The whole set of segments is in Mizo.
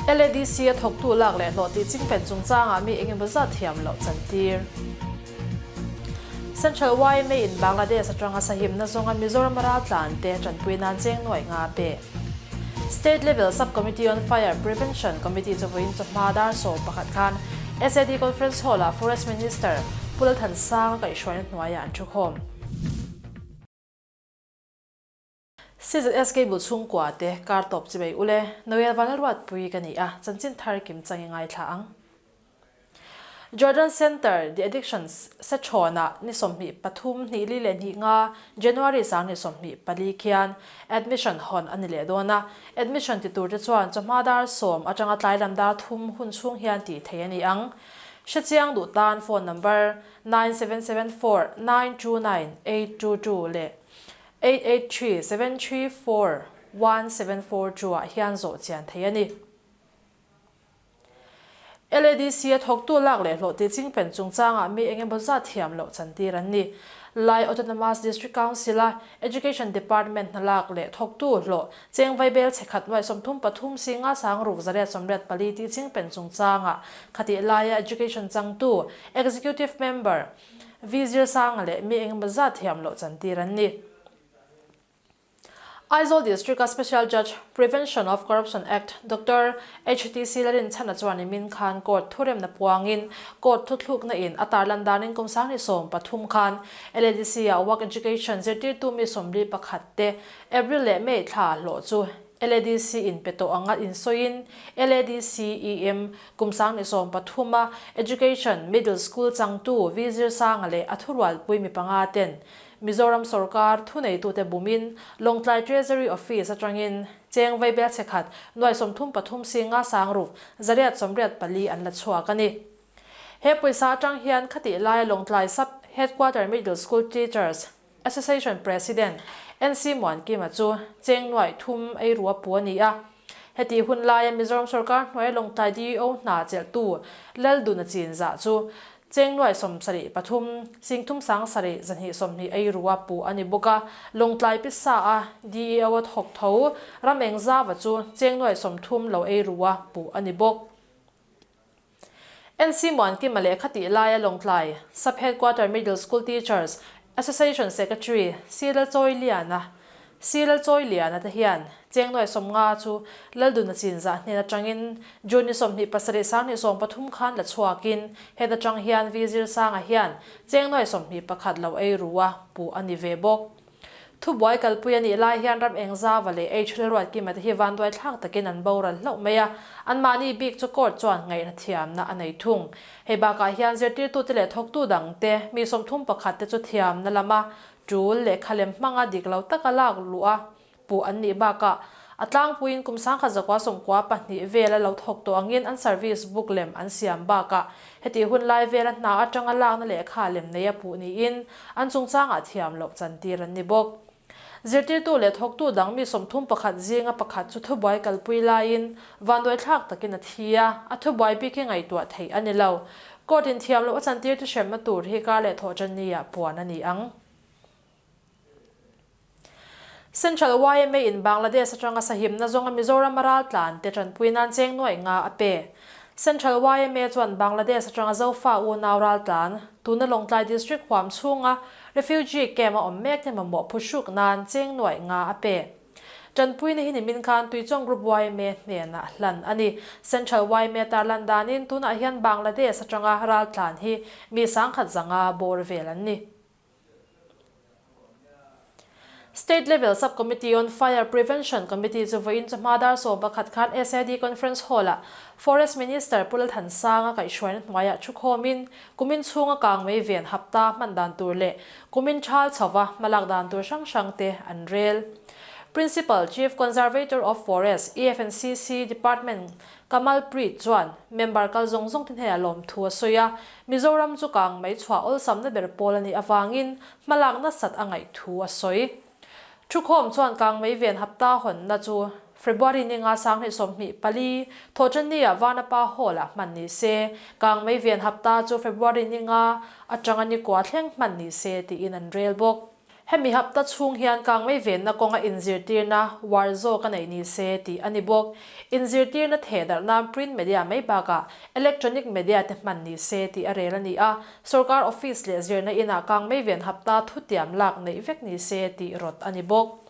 LADC a thawktu lak leh hlawh tih chingpen chungchangah mi engemaw zat thiam loh chantir. Central yma in Bangladesh atanga sahimna zawnga Mizoram raltlan te tanpui nan cheng nuaih nga pe. State Level Sub Committee on Fire Prevention Committee chu vawiin chawhma dar 11 khan SAD Conference Hall ah Forest Minister Pu Lalthansanga kaihhruaina hnuaiah an thukhawm. CZSK bul chhungkua te kar tawp chi mai ule, Noel Vanlalruatpui ka ni a, chanchin thar kim chang i ngaithla ang. Jordan Centre, The Addictions Sechhawnah ni 23 hnih li leh hnih nga January sang ni 24 khian admission hawn a ni leh dawn a, admission ti tur te chuan chawhma dar 10 atanga tlai lam dar thum hun chhung hian tih theih a ni ang. Hrechiang duh tan phone number 9774 929 822 leh 883 734 1742 ah hian zawh chian thei a ni. LADC a thawktu lak leh hlawh tih chingpen chungchangah mi eng emaw zat thiam loh chantir an ni. Lai Autonomous District Council a Education Department hna lak leh thawktu hlawh cheng vaibel chhe khat nuaih 33 singa sang ruk 184 tih chingpen chungchangah khatih laia Education changtu Executive Member Vi Zirsanga leh mi eng emaw zat thiam loh chantir an ni. Aizawl District-a Special Judge, Prevention of Corruption Act, Doctor HTC Larinchhana chuan nimin khan court thuremna puangin court thuthlukna in a tarlan danin kum 2013 khan LADC-ah Work Education zirtirtu mi 41 te April leh May thla hlawh chu LADC in pe tawh anga insawiin LADC EM kum 2013 a Education Middle School changtu Vi Zirsanga leh a thurualpui mi panga ten Mizoram sorkar thuneitute bumin Lawngtlai Treasury Office atangin cheng vaibel chhe khat nuai 33 singa sang ruk 884 an la chhuak a ni. He pawisa atang hian khatih laia Lawngtlai Sub Headquarter Middle School Teachers Association President NC Muankima chu cheng nuaih thum ei rua pu a ni a. Heti hun laia Mizoram sorkar hnuaia Lawngtlai DEO hna chelhtu Lalduna Chinzah chu cheng nuaih 73 sing thum sang sarih 220 ei rua pu a ni bawk a. Lawngtlai pisa a DEO a thawk tho ram eng zava chu cheng nuaih 30 lo ei rua pu a ni bawk. NC Muankima leh khatih laia Lawngtlai Sub Headquarter Middle School Teachers Association Secretary C Lalchawiliana C Lalchawiliana te hian cheng nuaih 50 chu Lalduna Chinzah hnen atangin June ni 27 sang hnih 13 khan la chhuakin heta tang hian V Zirsanga hian cheng nuaih 21 lo ei ru a pu a ni ve bawk. Thubuai kalpui a nih lai hian ram eng zava leh H Lalruatkima te hi vanduai thlak takin an boral hlauh mai a, anmahni bik chu court chuan ngaihna thiamna a nei thung. Hei bakah hian zirtirtute leh thawktu dangte mi 31 te chu thiamna lama tul lehkha lem hmanga dik lo taka lak luh a puh an nih bakah a tlangpuiin kum 1992 vela lo thawk tawh angin an service book lem an siam bakah Heti hun lai vela hna atanga lakna lehkha lem nei a puh niin an chungchangah thiam loh chantir an ni bawk. Zirtirtu leh thawktu dang mi 31 zinga pakhat chu thubuai kalpui laiin vanduai thlak takin a thi a, a thubuai bik hi ngaihtuah theih a ni lo. Court in thiam loh a chantir chu hremna tur hi kar leh thawh tan ni ah puan a ni ang. Central yma in Bangladesh atanga sahimna zawnga Mizoram a raltlan te tanpui nan cheng nuaih nga a pe. Central yma chuan Bangladesh atanga Zofa unau raltlan, tuna Lawngtlai District huam chhunga refugee camp a awm mek te mamawh phuhruk nan cheng nuaih nga a pe. Tanpuina hi nimin khan Tuichawng Group yma hnenah hlan a ni. Central yma tarlan danin tunah hian Bangladesh atanga raltlan hi mi 1500 bawr vel an ni. State Level Sub Committee on Fire Prevention Committee chu vawiin chawhma dar 11 khan SAD Conference Hall-ah Forest Minister Pu Lalthansanga kaihhruaina hnuaiah thukhawmin kumin chhunga kang mei ven hapta hman dan tur leh kumin thal chhova hmalak dan tur hrang hrang te an rel. Principal Chief Conservator of Forest, EFNCC, Department Kamal Preet chuan member kal zawng zawng te hnenah lawmthu a sawi a, Mizoram chu kang mai chhuah awlsamna ber pawl a nih avangin hmalak nasat a ngaih thu a sawi. Thukhawm chuan kang mei ven hapta hawnna chu February ni nga 2024 Thawhṭanni-ah Vanapa Hall-ah hman ni se, kang mei ven hapta chu February ni nga atanga ni kua thleng hman ni se tiin an rel bawk. Hemi hapta chhung hian kangmei venna kawnga inzirtirna uar zawk a neih ni se tih a ni bawk. Inzirtirna theh darh nan print media mai bakah electronic media te hman ni se tih a rel a ni a, sorkar office leh zirna inah kangmei ven hapta thutiam lak neih vek ni se tih rawt a ni bawk.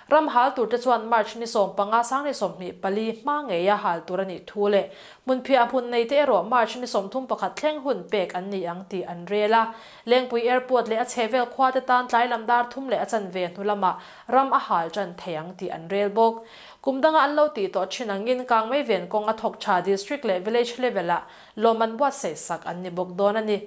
Ram hal turte chuan March ni 15 2024 hma ngeia hal tur a nih thu leh hmunphiah hmun neite erawh March ni 31 thleng hun pek an ni ang tih an rel a. Lengpui Airport leh a chhehvel khuate tan tlai lam dar thum leh a chanve hnu lamah ram a hal tan thei ang tih an rel bawk. Kum danga an lo tih tawh thin angin Kangmei ven kawng a thawk tha District leh Village level-ah lawm an buatsaih sak an ni bawk dawn a ni.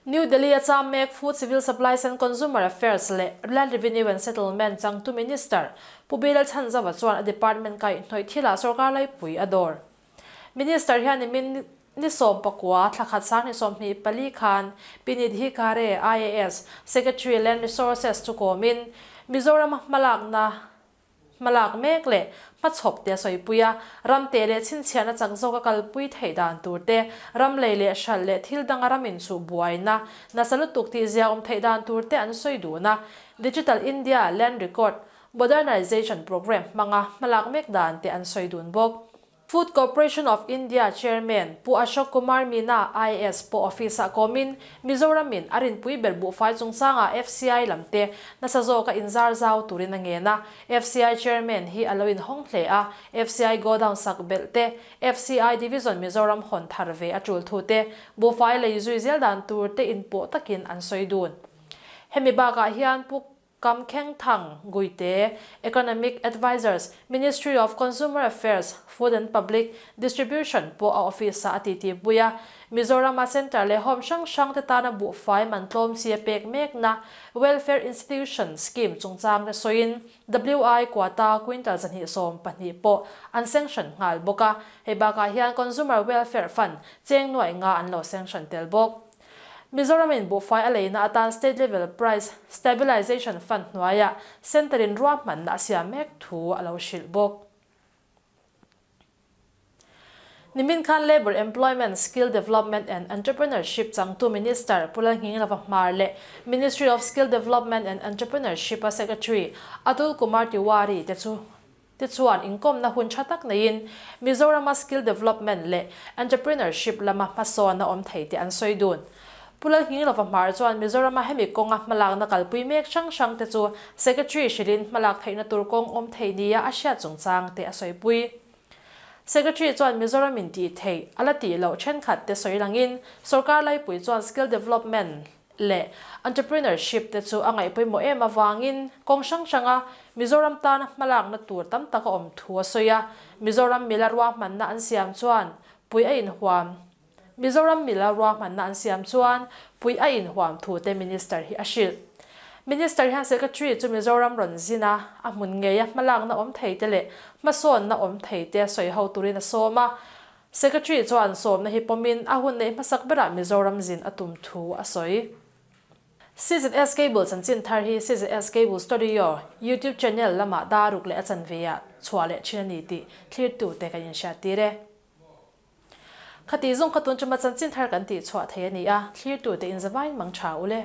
New Delhi a cham mek Food Civil Supplies and Consumer Affairs leh Land Revenue and Settlement changtu Minister Pu Bilal Chhanzova chuan a department kaihhnawih thilah sorkar laipui a dawr. Minister hian nimin ni 19 thla khat 2024 khan Pi Nidhi Khare, IAS, Secretary Land Resources chu kawmin Mizoram-a hmalakna Hmalak mek leh hmachhawp te a sawipui a, ram teh leh chhinchhiahna chak zawka kalpui theih dan tur te, ram lei leh hralh leh thil danga ram inchuh buaina nasa lutuk tih zia awm theih dan tur te an sawi dun a. Digital India Land Record Modernization Programme hmanga hmalak mek dan te an sawi dun bawk. Food Corporation of India Chairman Pu Ashok Kumar Meena IAS pawh office-ah kawmin Mizoramin a rinpui ber buhfai chungchangah FCI lamte nasa zawka inzar zau turin a ngen a. FCI Chairman hi a lo inhawng hle a, FCI godown sak belh te, FCI Division Mizoram hawn thar ve a tul thu te, buhfai lei zui zel dan tur te inpawh takin an sawi dun. Hemi bakah hian Pu Kam Kheng Thang, Guite, Economic Advisers, Ministry of Consumer Affairs, Food and Public Distribution pawh a office-ah a titi pui a. Mizoram-a centre leh home hrang hrang te tana buhfai man tlawm chi a pek mekna Welfare Institution Scheme chungchang te sawiin WI quota quintal 212 pawh an sanction nghal bawk a. Hei bakah hian Consumer Welfare Fund cheng nuaih nga an lo sanction tel bawk. Mizoram-in buhfai a leina atan State Level Price Stabilization Fund hnuaiah Centre-in ruahmanna a siam mek thu a lo hrilh bawk. Nimin khan Labour, Employment, Skill Development and Entrepreneurship changtu Minister Pu Lalnghinglava Hmar leh Ministry of Skill Development and Entrepreneurship-a Secretary Atul Kumar Tiwari te chu Tichuan, inkawmna hun tha tak neiin Mizorama skill development leh entrepreneurship lama hmasawn a awm thei tih an sawi dun. Pu Lalnghinglova Hmar chuan Mizorama hemi kawnga hmalakna kalpui mek hrang hrang te chu Secretary hrilhin hmalak theihna tur kawng awm thei nia a hriat chungchang te a sawipui. Secretary chuan Mizoram in tih theih a la tih loh thenkhat te sawi langin sorkar laipui chuan skill development leh entrepreneurship te chu a ngaih pawimawh em avangin kawng hrang hranga Mizoram tana hmalakna tur tam tak a awm thu a sawi a. Mizoram mila ruahmanna an siam chuan pui a inhuam Mizoram mila ruahmanna an siam chuan pui a inhuam thu te Minister hi a hrilh. Minister hian Secretary chu Mizoram rawn zin a, a hmun ngeia hmalakna awm thei te leh hmasawnna awm thei te sawi ho turin a sawm a. Secretary chuan sawmna hi pawmin a hun neih hmasak berah Mizoram zin a tum thu a sawi. CZS Cable chanchin thar hi CZS Cable Studio YouTube channel lamah daruk leh a chanve ah chhuah leh thin a ni tih thlirtute kan inhriattir e. Khati zawng kha tun chuma chanchin thar kan tih chhuah thei a ni a, thlirtute inzavain mang tha u le.